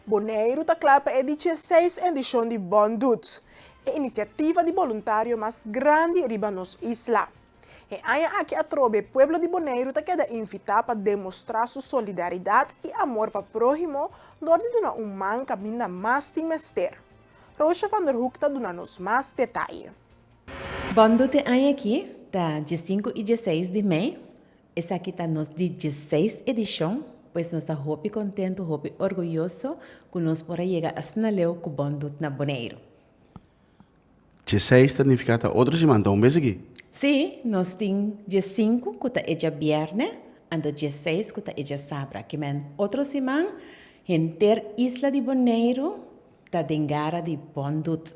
Boneiru ta kla pa e di 16 edishon di Bon Doet, e inisiativa di boluntario mas grandi riba nos isla. E aña aki atrobe pueblo di Boneiru ta keda invitá pa demostrá su solidaridat i amor pa próhimo dor di duna un man kaminda mas tin mester. Roosje van der Hoek ta duna nos mas detaye. Bon Doet e aña aki ta 15 i 16 di mei. Esaki ta nos di 16 edishon, pues nos ta hopi kontentu, hopi orguyoso ku nos por a yega asina leu ku Bon Doet na Boneiru. 16 ta nifiká ta otro siman, ta un bes aki? Sí, nos tin 15 ku ta e djabièrnè, anto 16 ku ta e djasabra. Ke men otro siman henter isla di Boneiru ta den gara di Bon Doet.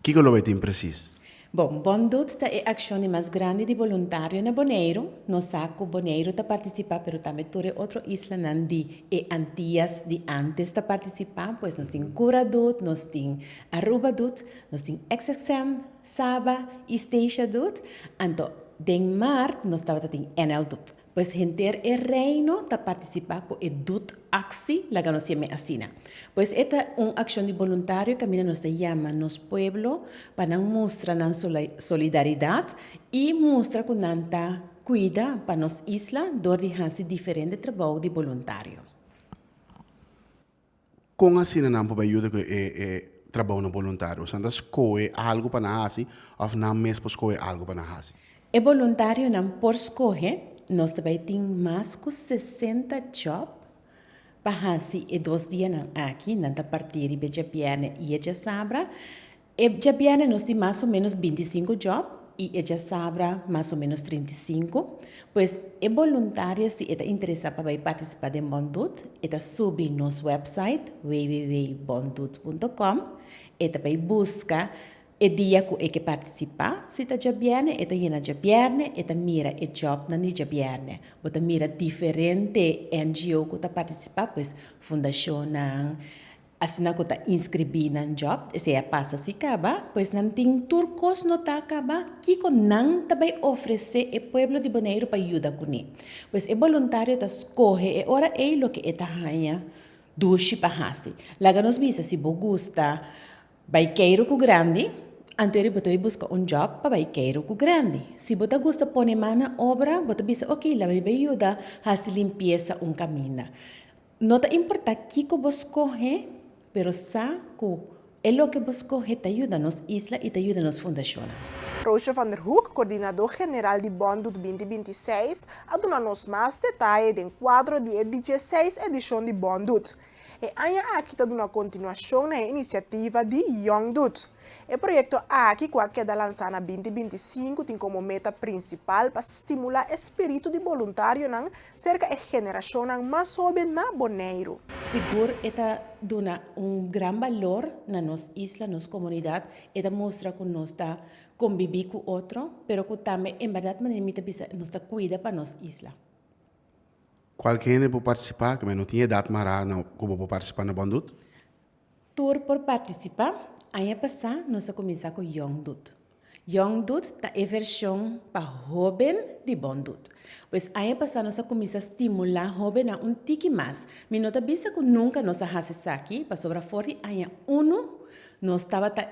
Kiko lo bai tin presis? Bon, Bon Doet ta e akshon di mas grandi di boluntario na Boneiru. Nos sa ku Boneiru ta partisipá, pero tambe tur e otro islanan di e Antias di ántes ta partisipá. Pues nos tin Cura Doet, nos tin Aruba Doet, nos tin XXM, Saba i Statia Doet. Anto den mart nos tabata tin NL Doet. Pues henter e Reino ta partisipá ku e Doet Actie, laga nos yam'é asina. Pues e ta un akshon di boluntario kaminda nos ta yama nos pueblo pa nan mustra nan solidaridat i mustra ku nan ta kuida pa nos isla dor di hasi diferente trabou di boluntario. Kon asina nan por bai yuda ku e trabounan boluntario? Osea nan ta skohe algu pa nan hasi òf nan mes por skohe algu pa nan hasi? E boluntarionan por skohe, nos ta bai tin mas ku 60 djòp pa hasi e dos dianan aki, nan ta parti riba e djabièrnè i e djasabra. E djabièrnè nos tin mas o ménos 25 djòp i e djasabra mas o ménos 35. Pues e boluntario si e ta interesá pa bai partisipá den Bon Doet, e ta subi nos wèpsait www.bondoet.com, e ta bai buska e dia ku e ke partisipá, si ta djabièrnè e ta yena djabièrnè, e ta mira e djòpnan di djabièrnè. Bo ta mira diferente NGO ku ta partisipá, pues fundashonnan, Asina ku ta inskribí nan djòp, esei a pasa si kaba, pues nan tin tur kos notá kaba kiko nan ta bai ofresé e pueblo di Boneiru pa yuda kuné. Pues e boluntario ta skohe e ora ei loke e ta haña dushi pa hasi. Laga nos bisa si bo gusta bai keiru ku grandi, anto bo ta bai buska un djòp pa bai keiru ku grandi. Si bo ta gusta pone man na obra, bo ta bisa oke, laga mi bai yuda hasi limpiesa un kaminda. No ta importá kiko bo skohe, pero sa ku e loke bo skohe ta yuda nos isla i ta yuda nos fundashonnan. Roosje van der Hoek, kordinadó general di Bon Doet 2026, a duna nos mas detaye den kuadro di e 16 edishon di Bon Doet. E aña aki ta duna kontinuashon na e inisiativa di Young Doet. E proyekto aki ku a keda lansá na 2025 tin komo meta prinsipal pa stimulá e spiritu di boluntarionan serka e generashonnan mas hóben na Boneiru. Sigur e ta duna un gran balor na nos isla, nos komunidat, e ta mustra ku nos ta kombibí ku otro, pero ku tambe en bèrdat manera mi ta bisa nos ta kuida pa nos isla. Kualke hende por partisipá, ku no tin edat mará na ku bo por partisipá na Bon Doet? Tur por partisipá. Aña pasá nos a kuminsá ku Young Doet. Young Doet ta e vershon pa hóben di Bon Doet. Pues aña pasá nos a kuminsá stimulá hóbennan un tiki mas. Mi no ta bisa ku nunka nos a hasi esaki, pasobra for di aña unu nos tabata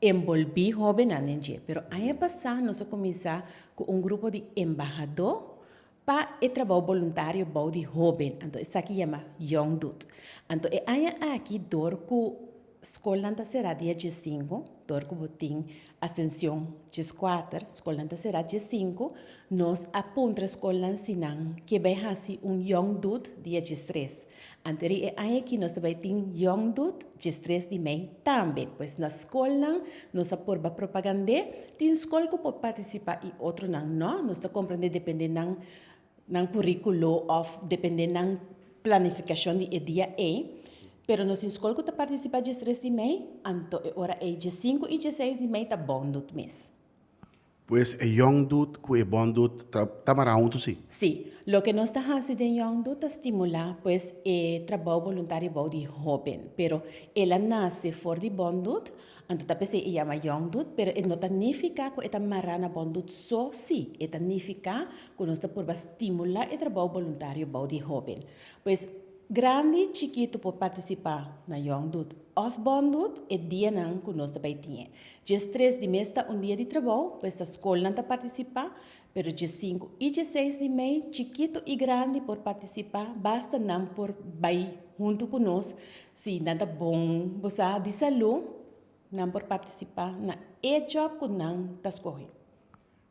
enbolbí hóbennan den dje. Pero aña pasá nos a kuminsá ku un grupo di embahadó pa e trabou boluntario bou di hóben, anto esaki yama Young Doet. Anto e aña aki dor ku skolnan ta será dia 15, dor ku bo tin Asension 14, skolnan ta será 15, nos a puntra skolnan si nan ke bai hasi un Young Doet dia 13. Anto ri e aña aki nos ta bai tin Young Doet 13 di mei tambe. Pues na skolnan nos a purba propagand'é. Tin skol ku por partisipá i otronan no. Nos ta komprendé dependé nan nan kuríkulo òf dependé nan planifikashon di e dia ei. Pero nos tin skol ku ta partisipá 13 di mei, anto e ora ei 15 i 16 di mei ta Bon Doet mes. Pues e Young Doet ku e Bon Doet ta ta mará huntu si? Sí. Loke nos ta hasi den Young Doet ta stimulá pues e trabou boluntario bou di hóben. Pero el a nase for di Bon Doet, anto ta p'esei e yama Young Doet, pero e no ta nifiká ku e ta mará na Bon Doet so sí. E ta nifiká ku nos ta purba stimulá e trabou boluntario bou di hóben. Pues. Grandi, chikitu por partisipá na Young Doet òf Bon Doet e dianan ku nos ta bai tin e. Djes tres di mes ta un dia di trabou, pues ta skolnan ta partisipá, pero djes sinku i djes seis di mei chikitu i grandi por partisipá, basta nan por bai huntu ku nos si nan ta bon bo sa di salú, nan por partisipá na e djòp ku nan ta skohe.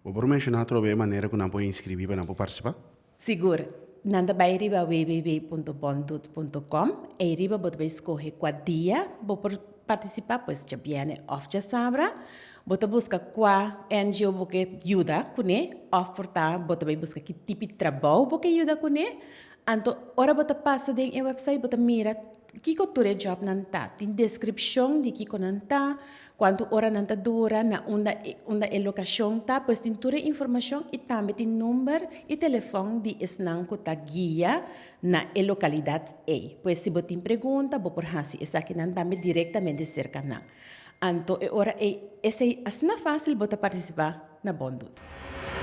Bo por menshoná atrobe e manera ku nan por inskribí pa nan por partisipá? Sigur. Nan ta bai riba www.bondut.com. Ei riba bo ta bai skohe kua dia bo por partisipá, pues djabièrnè òf djasabra. Bo ta buska kua NGO bo ke yuda kuné òf por ta bo ta bai buska ki tipi trabou bo ke yuda kuné. Anto ora bo ta pasa den e wèpsait bo ta mira Kiko tur e jobnan ta? Tin deskripshon di kiko nan ta, kuantu ora nan ta dura, na unda unda e lokashon ta. Pues tin tur e informashon i tambe tin number i telefòn di esnan ku ta guia na e lokalidat ei. Pues si bo tin pregunta bo por hasi esakinan tambe direktamente serka nan. Anto e ora ei esei asina fásil bo ta partisipá na Bon Doet.